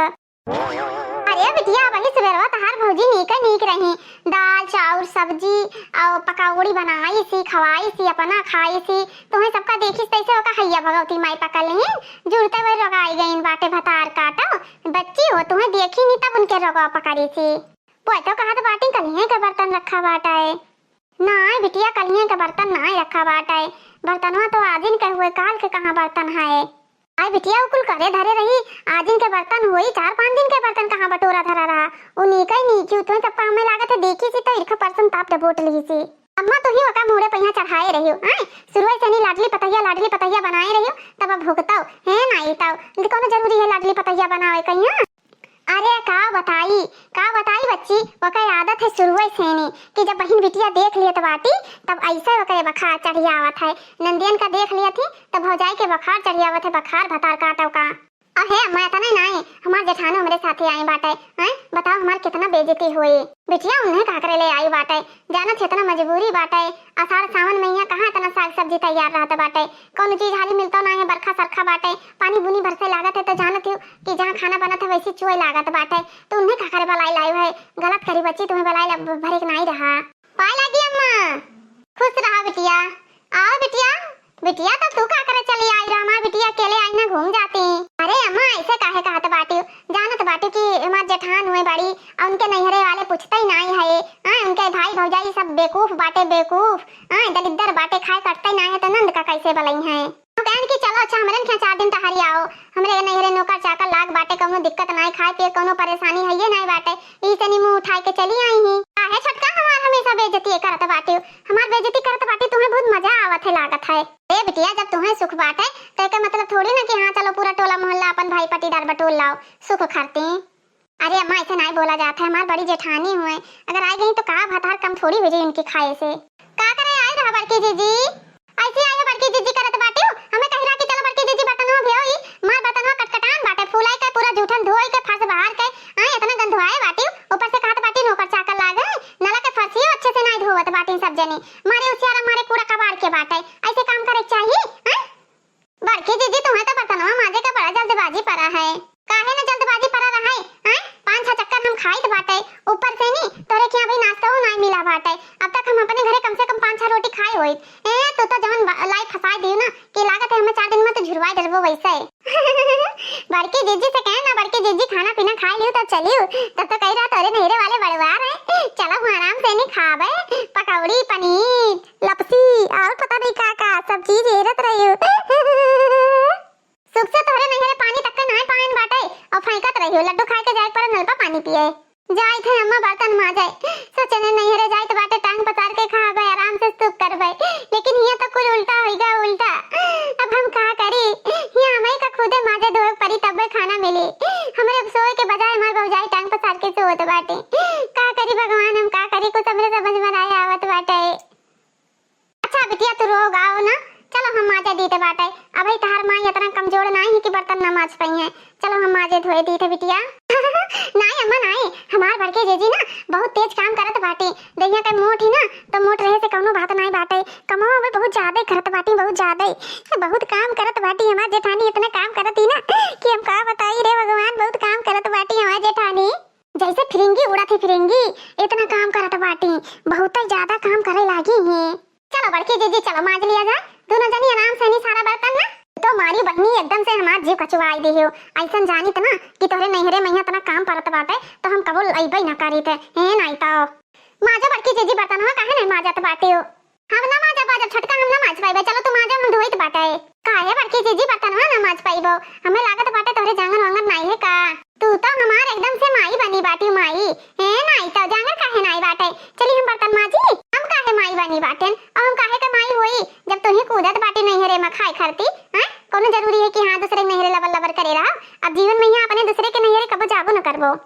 अरे बिटिया, वही सुबेरवा तहार भौजी नीक नीक रही, दाल चाउर सब्जी और पकौड़ी बनाई सी, खवाई सी, अपना खाई सी, तुम्हें सबका देखी तैसे ओका हैया भगवती माई पकड़ ली, जुड़ते हुए रोगाई गईन बाटे भतार काटो। बच्ची हो, तुम्हें देखी नहीं तब उनके रोगवा पकड़ी थी। वो तो कहत बाटी कलिए के बर्तन रखा बाटा है। नाय बिटिया, कलिए के बर्तन नाय रखा बाटा है, बर्तनवा तो आजिन के हुए, काल के कहाँ बर्तन है? आय बिटिया, उ कुल करे धरे रही, आजिन के बर्तन होई, चार पाँच दिन के बर्तन कहाँ बटोरा धरा रहा। उ नीक ही नीक, तुम्हें सबका हमें लागत है देखी सी तो इरखा परसन ताप डबोट ली सी। अम्मा, तू ही ओका मूड़े पहिया चढ़ाए रहियो, आय? शुरुए से नहीं लाडली पतहिया, लाडली पतहिया बनाए रहियो, तब अब भुगताओ, है ना? ई ताओ, कौनो जरूरी है लाडली पतहिया बनावे कहिया? अरे का बताई, का बताई बच्ची, ओकर आदत है शुरुए से नहीं कि जब बहिन बिटिया देख लियत बाटी, तब ऐसे ओकरे बखार चढ़ी आवत है। नंदियन का देख लियत ही, तब भौजाई के बखार चढ़ी आवत है, बखार भतार काटो का। अहे अम्मा, इतना ही नाई, हमार जेठानो हमरे साथे आई बाटे। हैं? बताओ, हमार कितना बेइज्जती होई। बिटिया, उन्हें का करे ले आई बाटे? जानत है, इतना मजबूरी बाटे। आषाढ़ सावन में यहाँ कहाँ इतना साग सब्जी तैयार रहत बाटे? कौनो चीज हाली मिलतो ना है, बरखा सरखा बाटे, पानी बुनी बरसे लागत है, तो जानत हो कि जहाँ खाना बनत है, वैसी चुए लागत बाटे। तो उन्हें का करे बलाई लाई है? गलत करी बच्ची, तुम्हें बलाई ला-, भरे के नाई रहा। पाए लागी अम्मा, खुश रहा बिटिया। आओ बिटिया, बिटिया तो तू का करे चली आई रहा, हमार बिटिया अकेले आई ना घूम जाती। अरे अम्मा, ऐसे काहे कहत बाटी? जानत बाटी कि हमार जेठान हुए बड़ी, और उनके नैहरे वाले पूछते ही नाई है। हाँ, उनके भाई भौजाई सब बेवकूफ बाटे, बेवकूफ। हाँ, दलिद्दर बाटे, खाए कटते ही नाई है, तो नंद का कैसे बलई है? तो कहन कि चलो अच्छा, हमरे खिया चार दिन टहरी आओ, हमरे नैहरे नौकर चाकर लाग बाटे, कौनो दिक्कत नाई, खाए पिए कौनो परेशानी है ये नाई बाटे, ई से नी मुंह उठाए के चली आई ही। काहे छोटका हमार हमेशा बेइज्जती करत बाटे, हमार बेइज्जती करत बाटे, तुम्हें बहुत मजा आवत है लागत है। ए बिटिया, जब तुम्हें सुख बाटे, तो एकर मतलब थोड़ी ना कि हाँ चलो पूरा टोला मोहल्ला अपन भाई पटीदार बटोर लाओ सुख खातिर। अरे अम्मा, ऐसे नाई बोला जात है, हमार बड़ी जेठानी हुए, अगर आई गई तो का भतार कम थोड़ी हो जाई उनके खाए से। का करे आई रहा बड़की जीजी? ऐसे आई है बड़की जीजी करत बाटियो, हमें कही रहा कि चलो बड़की जीजी बर्तनवा भेओ, ई मार बर्तनवा कटकटान बाटे, फुलाई के पूरा जूठन धोई के फर्श बहार के, हाँ इतना गंधवाए बाटियो, ऊपर से कहत बाटी नौकर चाकर लाग है, नला के फर्शियो अच्छे से नाई धोवत बाटी सब जने, मारे उसियारा मारे कूड़ा कबाड़ के बाटे, ऐसे काम करे के चाहिए, हाँ? बड़की जीजी, तुम्हें तो बर्तनवा माजे का बड़ा जल्दबाजी पड़ा है। काहे न जल्दबाजी पड़ा रहा है, आय? पाँच छह चक्कर हम खाइत बाटे, ऊपर से नी, तोरे खिया अभी नाश्तो नाई मिला बाटे। अब तक हम अपने घरे कम से कम पाँच छह रोटी खाए होइत। ए, तू तो जवन बा-, लाई फंसाए दियो ना, कि लागत है हमें चार दिन में तो झुरवाए डरबो वैसे। बड़की जीजी से कहे ना, बड़की जीजी खाना पीना खाए लियो तब चलियो, तब तो कही रहा तोरे नैहरे वाले बड़वार है, चलो आराम से नी खाबे, पकौड़ी, पनीर, लपसी और पता नहीं का का सब चीज हेरत रहियो। सुख से तोहरे नैहरे पानी तक के नाय पाइन बाटे और फेंकत रहियो, लड्डू खाए के जाए पर नलपा पानी पिए। जाइत है अम्मा बर्तन माजे। सोचेन नैहरे जाइत बाटे, टांग पसार के खाबे, आराम से सुख करबे, लेकिन हियां तो कुल उल्टा होइगा, उल्टा। अब हम का करी? हियां हमही का खुदे माजे धोए परी, तब्बे खाना मिली। हमरे सोए के बजाय हमार भौजाई टांग पसार के सोवत बाटे। का करी भगवान, हम का करी? कुछ हमरे समझ में नाहीं आवत बाटे। अच्छा बिटिया, तू रो गाओ ना, चलो हम माजे दीते बाटे। अबही तहार माई इतना कमजोर नाहीं है कि बर्तन ना माज पइहैं। चलो हम माजे धोए दीते बिटिया। नाहीं अम्मा नाहीं, हमार बड़की जीजी ना बहुत तेज काम करत बाटी। देहिया के मोट ही ना, तो मोट रहे से कौनो बात नाहीं बाटे। कमवा भी बहुत ज्यादा करत बाटी, बहुत ज्यादा। बहुत काम करत बाटी हमार जेठानी, इतना काम करत ही ना कि हम का बताई रे भगवान, बहुत काम करत बाटी हमार जेठानी। जैसे फिरंगी उड़त ही फिरंगी, इतना काम करत बाटी, बहुत ही ज्यादा काम करे लागी ही। चलो बड़की जीजी, चलो माज लिया जाए, दोनों जनी आराम से नी सारा बर्तन ना। तो मारी बहिनी एकदम से हमार जीव कचुआई दे हो। ऐसन जानित ना कि तोहरे नैहरे में इतना काम परत बाटे, तो हम कबो अइबे ना करीत। हे नाई तो माजो बड़की जीजी बर्तनवा, काहे नहीं माजत बाटे हो? हम ना माजब, माजब छोटका, हम ना माज पाइबे। चलो तू माजो, हम धोइत बाटे। काहे बड़की जीजी बर्तनवा ना माज पाइबो? हमें लागत बाटे तोहरे जांगर वांगर नाई है का? तू तो हमार एकदम से माई बनी बाटी माई। हे नाई तो जांगर काहे नाई बाटे? चली हम बर्तन माजी। हम काहे माई बनी बाटेन? और हम काहे के माई होई जब तू ही कूदत बाटी नैहरे में खाए खरती? हैं? कौनो जरूरी है कि हाँ दूसरे के नैहरे लबर लबर करे रहो? अब जीवन में यहाँ अपने दूसरे के नैहरे कबो जाबो न करबो।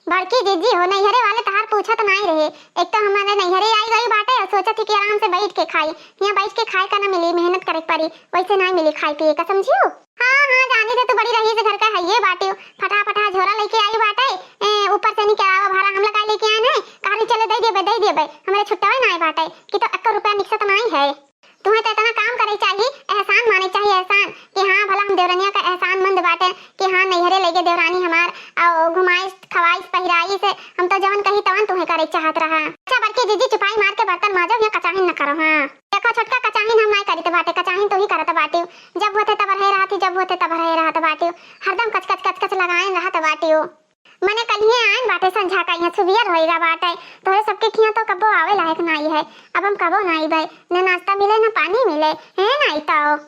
बड़की जीजी हो, नैहरे वाले तहार पूछत नाई रहे। एक तो हमारे नैहरे आई गई बाटे और सोचत ही कि आराम से बैठ के खाई। यहाँ बैठ के खाए का ना मिली, मेहनत करे के पड़ी, वैसे नाई मिली खाए पिए का, समझियो? हाँ, हाँ, जानी थे, तू बड़ी रईस घर का हइये बाटे, फटा फटा झोरा लेके आई बाटे। ए, ऊपर से नहीं करावा भाड़ा हम लगाई लेके आए नहीं, कहानी चले दे देबे, दे देबे, हमरे छुट्टावे नाई बाटे कि तो एक रुपया निकसत नाई है। तुहें तो इतना काम करे चाहिए, एहसान माने चाहिए, एहसान कि हाँ, भला हम देवरनिया का एहसान मंद बाटे कि हाँ, नैहरे लेके देवरानी हमार और घुमाइस, खवाइस, पहिराइस, हम तो जवन कही तवन तुहें करे चाहत रहा। अच्छा बड़की जीजी, चुपाई मार के बर्तन माजो, यहाँ कचाहिन न करो। हाँ देखो छोटका, कचाहिन हम नाई करीत बाटे, कचाहिन तू ही करत बाटे। जब होते तब रहे रहती, जब होते तब रहे रहत बाटे, हरदम कच कच कच कच लगाए रहत बाटे। मने कलिए आइन बाटे, संझा का यहाँ सुबियर होइगा बाटे। तोहरे सबके खिया तो कब्बो आवे लायक नाई है। अब हम कबो नाई बे, न नाश्ता मिले न पानी मिले, है नाई तो।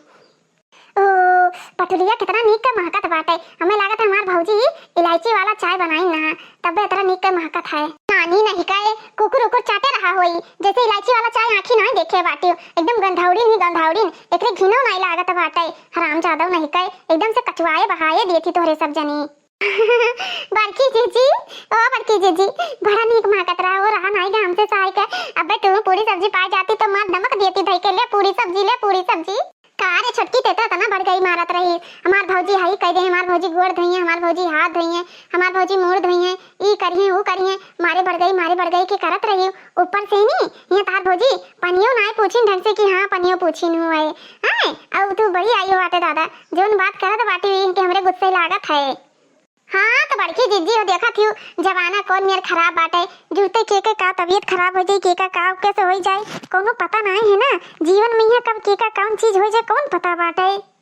ओ, पटुलिया कितना नीक के महकत बाटे। हमें लागत है हमार भौजी इलायची वाला चाय बनाई ना, तब्बे इतना नीक के महकत है। नानी नहीं कहे, कुकुर उकुर चाटे रहा होई, जैसे इलायची वाला चाय आँखी नाई देखे बाटे। एकदम गंधौड़िन ही गंधौड़िन, एकरे घिनो नाई लागत बाटे। हराम जादव नहीं कहे, एकदम से कचुआए बहाए दिए थी तोहरे सब जनी। बड़की जीजी, ओ बड़की जीजी, बड़ा नीक महकत रहा, वो रहा नाई घाम से सहाय के। अबे तू पूरी सब्जी पाए जाती तो मार दमक देती धई के, "ले पूरी सब्जी, ले पूरी सब्जी।" का रे छोटकी, ते तो इतना बड़गई मारत रही, "हमार भौजी हई कह दे, हमार भौजी गोड़ धोइए, हमार भौजी हाथ धोइए, हमार भौजी मुड़ धोइए, ई करिए, ऊ करिए।" मारे बड़गई, मारे बड़गई के करत रही। ऊपर से नी, ये तार भौजी पनियो नाई पूछिन ढंग से कि हाँ, पनियो पूछिन हुआ है। हैं? अब तू बड़ी आई हो बाटे दादा, जौन बात करत बाटी इनके हमरे गुस्से लागत है। हाँ, तो बड़की जीजी हो, देखत हियो, जमाना कौन नियर खराब बाटे, जुरते के के का तबीयत खराब हो जाई, के का का कैसे हो जाई, कौनो पता नाई है ना। जीवन में यहाँ कब के का कौन चीज हो जाए, कौन पता बाटे।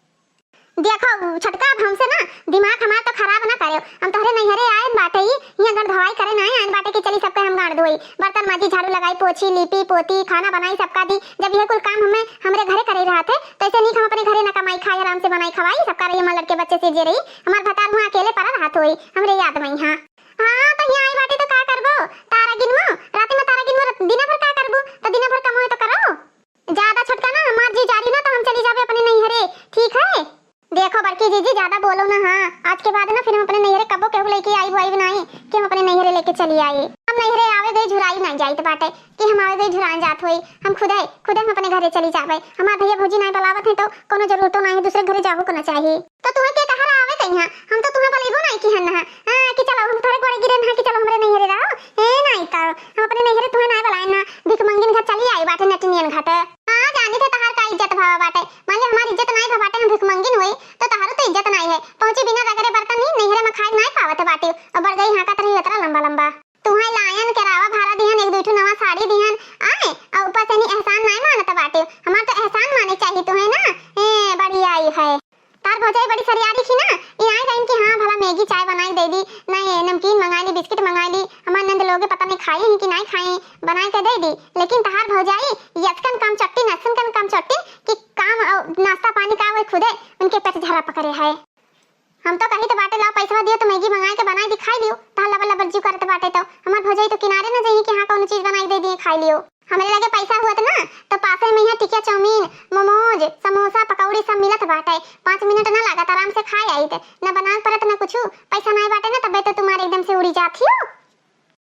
देखो छोटका, अब हमसे ना दिमाग हमार तो खराब ना करेउ। हम तोहरे नैहरे आए बाटे ही, यहाँ गड़ धवाई करे ना आए बाटे कि चली सबके हम गाड़ धोई, बर्तन माजी, झाड़ू लगाई, पोछी, लीपी, पोती, खाना बनाई, सबका दी। जब ये कुल काम हमें, हमरे घरे करे रहत है, तो ऐसे नीक हम अपने घरे ना कमाई खाई, आराम से बनाई खवाई, सबका रही, हमार लड़के बच्चे से जे रही, हमार भतार हुआ अकेले पड़ा रहत होई, हमरे याद में। हाँ, हाँ, तो यहाँ आई बाटे तो का करबो? तारा गिनबो? रात में तारा गिनबो, दिन भर का करबो? तो दिन भर कमाई तो करो। ज्यादा छोटका ना, हमार जी जा रही ना, तो हम चली जाबे अपने नैहरे, ठीक है? देखो बड़की जीजी, ज्यादा बोलो ना। हाँ, आज के बाद ना फिर हम अपने नैहरे कबो केहू लेके आइब, आइब नाई कि हम अपने नैहरे लेके चली आई। हम नैहरे आवे गए झुराई नाई जाइत बाटे कि हम आवे गए झुरान जात होई। हम खुदे, खुदे हम अपने घरे चली जाबे। हमार भैया भौजी नाई बुलावत है तो कोनो जरूरतो नाई है, दूसरे घरे जाबो को ना चाही। तो तुम्हें के कहा आवे कहीं? हम तो तुम्हें बुलाइबो नाई की हन ना। हाँ, कि चलो हम थोड़े गोड़े गिरे ना कि चलो हमरे नैहरे रहो। ए नाई तो हम अपने नैहरे तुम्हें नाई बुलाए ना। भिखमंगिन घर चली आई बाटे, नटनियन घर। हाँ, जानी थे तहार का इज्जत भावा बाटे। मान ले हमार इज्जत नाई भा बाटे, हम भिखमंगिन होई, तो तहारो तो इज्जत नाई है। पहुँची बिना रगड़े बर्तन ही नैहरे में खाए नाई पावत बाटी। और बड़गई हाँकत रही उतरा लंबा लंबा। तुहें लायन के रावा भारा दिहन, एक दुई ठो नवा साड़ी दिहन, आए, और ऊपर से नी एहसान नाई मानत बाटी। हमार तो एहसान माने चाहिए तुहें ना। ए, बड़ी आई है। तार भौजाई बड़ी सरियारी थी ना, ई नाई कहिन कि हाँ, भला मैगी चाय बनाई दे दी, नाई नमकीन मंगाई ली, बिस्किट मंगाई ली, हमार नंद लोगे पता नहीं खाई ही कि नाई खाई, बनाई के दे दी। लेकिन तहार भौजाई यतकन काम चट्टी, नसन कन काम चट्टी कि काम, अ, नाश्ता पानी का वो खुदे उनके पेट झरा पकड़े है। हम तो कहित बाटे, लाओ पैसा दियो तो मैगी मंगाए के बनाई दी, खाई लियो। तहार लबर लबर जीव करत बाटे तो। हमार भौजाई तो किनारे न जइहीं कि हाँ, कौनो चीज बनाई दे दिए, खाई लियो। हमरे लगे पैसा हुअत ना, तो पासे में यहाँ टिकिया, चाउमीन, मोमोज, समोसा, पकौड़ी सब मिलत बाटे। पाँच मिनट ना लागत, आराम से खाए आइत। न बनावे पड़त, न कुछु। पैसा नाई बाटे ना, तबे तो तुम्हारे एकदम से उड़ी जात हियो।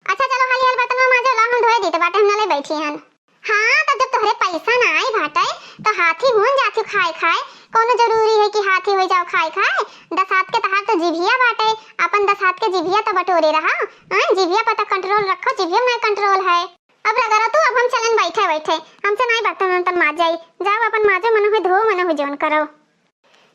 अच्छा, चलो, हाली हाल बर्तनवा माजो, लाओ, हम धोए दीत बाटे, हम नले बैठी हन। हाँ, तो जब तोहरे पैसा नाई बाटे, तो हाथी हुन जात हियो खाए खाए। कौनो जरूरी है कि हाथी हो जाओ खाए खाए? दस हाथ के तहार तो जिभिया बाटे, अपन दस हाथ के जिभिया तो बटोरे रहा। हाँ, जिभिया पर तो कंट्रोल रखो, जिभिया में कंट्रोल है। अब रगड़ो तू, अब हम चलन बैठे बैठे, हमसे नाई बर्तन वर्तन माज जाई। जाओ अपन माजो, मन हुए धो, मन हुए जौन करो।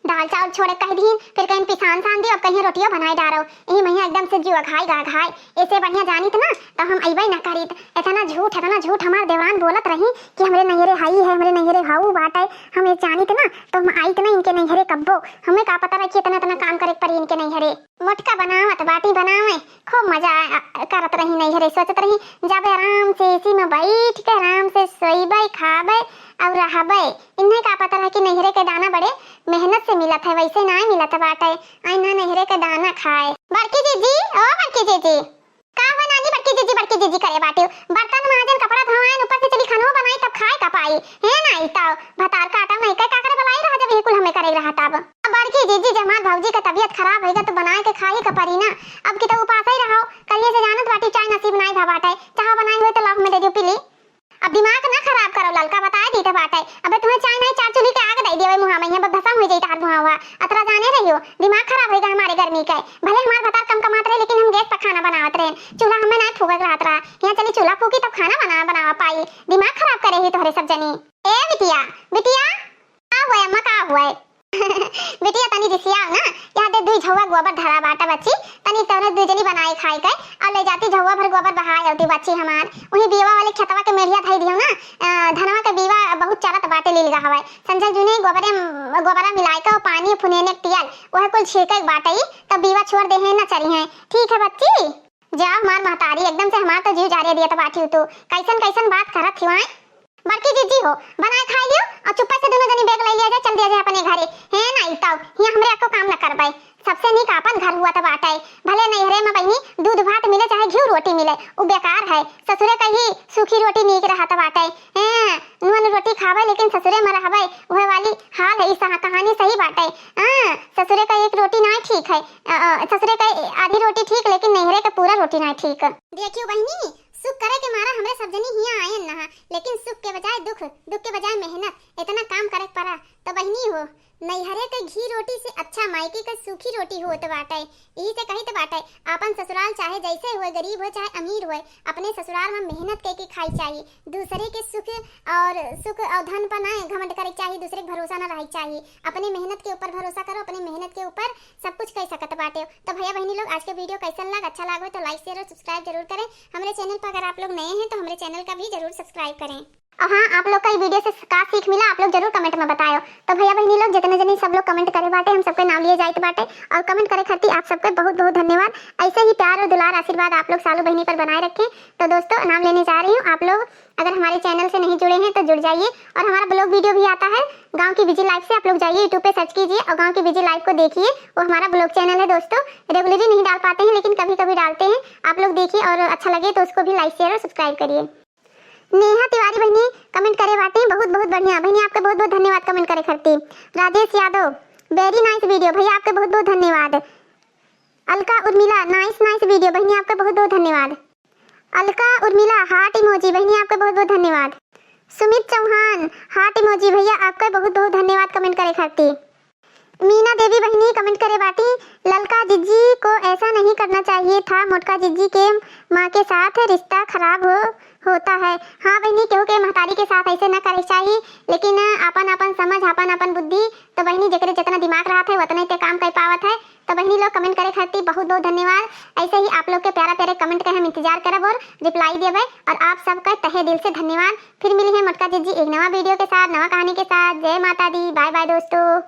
दाल चाउर छोड़े कह दीन, फिर कहीं पिसान सान दी, अब कहीं रोटियो बनाए डारो। यही महिया एकदम से जीव अघाई गा अघाई। ऐसे बढ़िया जानित ना, तो हम अइबे ना करीत। इतना झूठ, इतना झूठ हमार देवरान बोलत रही कि हमरे नैहरे हई है, हमरे नैहरे हऊ बाटे। हम ये जानित ना, तो हम आइत ना इनके नैहरे कब्बो। हमें का पता रही कि इतना, इतना काम करे के पड़ी इनके नैहरे। मोटका बनावत बाटी बनावे, खूब मजा आ, आ, करत रही नैहरे, सोचत रही जाबे आराम से एसी में बैठ के आराम से सोइबे, खाबे और रहबे। इन्हें का पता रहा कि नैहरे के दाना बड़े मेहनत से मिलत है, वैसे नाय मिलत बाटे। आई ना नैहरे के दाना खाए। बड़की जीजी, ओ बड़की जीजी। का हुआ नानी? बड़की जीजी, बड़की जीजी करे बाटी। बर्तन माजन, कपड़ा धोआन, ऊपर से चली खानो बनाई, तब खाए का पाई? है ना, ई ताव भतार काटा नहीं, का, का करे बुलाई रहा जब ये कुल हमें करे रहा तब। अब बड़की जीजी, जब हमार भौजी के तबीयत खराब होइगा तो बनाए के खाई का परी ना। अब की तो उपास ही रहो, करिए से जानत बाटी चाय नसीब नाई भा बाटे, चाह बनाई हुए तो लाओ हमें दे दियो पी ली। अब दिमाग ना खराब करो ललका, बताए दीते बाटे। अबे तुम्हें चाय नहीं, चार चूल्ही के आग दे दिए मुँहा में, यहाँ भसम हो जाई तहार मुँहा हुआ। अतरा जाने रहियो, दिमाग खराब होइगा हमारे गर्मी के। भले हमार भतार कम कमात रहे, लेकिन हम गैस पर खाना बनावत रहे, चूल्हा हमें नहीं फूके रहत रहा। यहाँ चली चूल्हा फूकी तब खाना बना, बनावा पाई। दिमाग खराब करे ही तोहरे सब जनी। ए बिटिया, बिटिया, का हुआ अम्मा, का हुआ? बिटिया तनी रिसियाओ ना, यहाँ दे दुई झौवा गोबर धरा बाटा बच्ची, तनी तोहरे दुई जनी बनाए खाए के, और ले जाती झौवा भर गोबर बहाए अउती बच्ची हमार। वही बीवा वाले खेतवा के मेढ़िया धई दियो ना, अ, धनवा के बीवा बहुत चरत बाटे लील गहवे। संजय जूने गोबरे, गोबरा मिलाए के और पानी फुनेने के टियल, वह कुल छिड़के के बाटे, तब बीवा छोड़ दे हैं ना चरी हैं। ठीक है बच्ची? जा हमार महतारी, एकदम से हमार तो जीव जारे दिया तो बाटी तू। कैसन कैसन बात करत हियो आय? बड़की जीजी हो, बनाए खाए लियो और चुप्पे से दोनों जनी बैग ले लिया जाए, चल दिया जाए अपने घरे। है ना, ई तब हियाँ हमरे एको काम न करबे। सबसे नीक आपन घर हुआ तो बाटे। भले नैहरे में बहिनी दूध भात मिले चाहे घी रोटी मिले, उ बेकार है। ससुरे का ही सूखी रोटी नीक रहत बाटे। हैं, नून रोटी खावे लेकिन ससुरे में रहबे, वह वाली हाल है। ई सहा-, कहानी सही बाटे। हाँ, ससुरे का एक रोटी ना ठीक है, अ, अ, ससुरे का आधी रोटी ठीक, लेकिन नैहरे का पूरा रोटी ना ठीक। देखियो बहिनी, सुख करे के मारा हमरे सब जनी हियाँ आयन नहा, लेकिन सुख के बजाय दुख, दुख के बजाय मेहनत, इतना काम करे के पड़ा। तो बहिनी हो, नैहरे के घी रोटी से अच्छा मायके के सूखी रोटी होत बाटे। यही से कहित बाटे, आपन ससुराल चाहे जैसे होए, गरीब होए चाहे अमीर होए, अपने ससुराल में मेहनत करके खाई चाहिए। दूसरे के सुख और, सुख और धन पर ना घमंड करे के चाहिए, दूसरे के भरोसा ना रहे के चाहिए। अपने मेहनत के ऊपर भरोसा करो, अपने मेहनत के ऊपर सब कुछ कर सकत बाटे। तो भैया बहिनी लोग, आज के video कैसन लग, अच्छा लागो तो like, share और subscribe जरूर करें। हमारे channel पर अगर आप लोग नए हैं तो हमारे channel का भी जरूर subscribe करें। और हाँ, आप लोग का ये video से का सीख मिला, आप लोग जरूर comment में बतायो। तो भैया बहिनी लोग, जितने जनी सब लोग comment करे बाटे, हम सबके नाम लिए जाइत बाटे और comment करे खातिर आप सबके बहुत बहुत धन्यवाद। ऐसे ही प्यार और दुलार आशीर्वाद आप लोग सालू बहिनी पर बनाए रखें। तो दोस्तों, नाम लेने जा रही हूँ, आप लोग अगर हमारे channel से नहीं जुड़े हैं तो जुड़ जाइए और हमारा vlog video भी आता है गाँव की busy life से, आप लोग जाइए YouTube पे search कीजिए और गाँव की busy life को देखिए। वो हमारा vlog channel है दोस्तों, regularly नहीं डाल पाते हैं लेकिन कभी कभी डालते हैं, आप लोग देखिए और अच्छा लगे तो उसको भी like, share और subscribe करिए। नेहा तिवारी बहिनी comment करे बाटे, बहुत बहुत बढ़िया बहिनी, आपके बहुत बहुत धन्यवाद comment करे खातिर। राजेश यादव, very nice video भैया, आपके बहुत बहुत धन्यवाद। अलका उर्मिला, nice nice video बहिनी, आपके बहुत बहुत धन्यवाद। अलका उर्मिला heart emoji बहिनी, आपके बहुत बहुत धन्यवाद। सुमित चौहान heart emoji भैया, आपके बहुत बहुत धन्यवाद comment करे खातिर। मीना देवी बहिनी comment करे बाटी, ललका जिज्जी को ऐसा नहीं करना चाहिए था, मोटका जिज्जी के माँ के साथ रिश्ता खराब हो, होता है। हाँ बहिनी, केहू के महतारी के साथ ऐसे ना करे चाहिए, लेकिन आपन आपन समझ, आपन आपन बुद्धि, तो बहिनी जेकरे जितना दिमाग रहत है उतने ते काम कर पावत है। तो बहिनी लोग comment करे खातिर बहुत बहुत धन्यवाद। ऐसे ही आप लोग के प्यारा प्यारे comment के हम इंतजार करब और reply देबे। और आप सबका तहे दिल से धन्यवाद। फिर मिली है मोटका जिज्जी एक नवा video के साथ, नवा कहानी के साथ। जय माता दी, bye bye दोस्तों।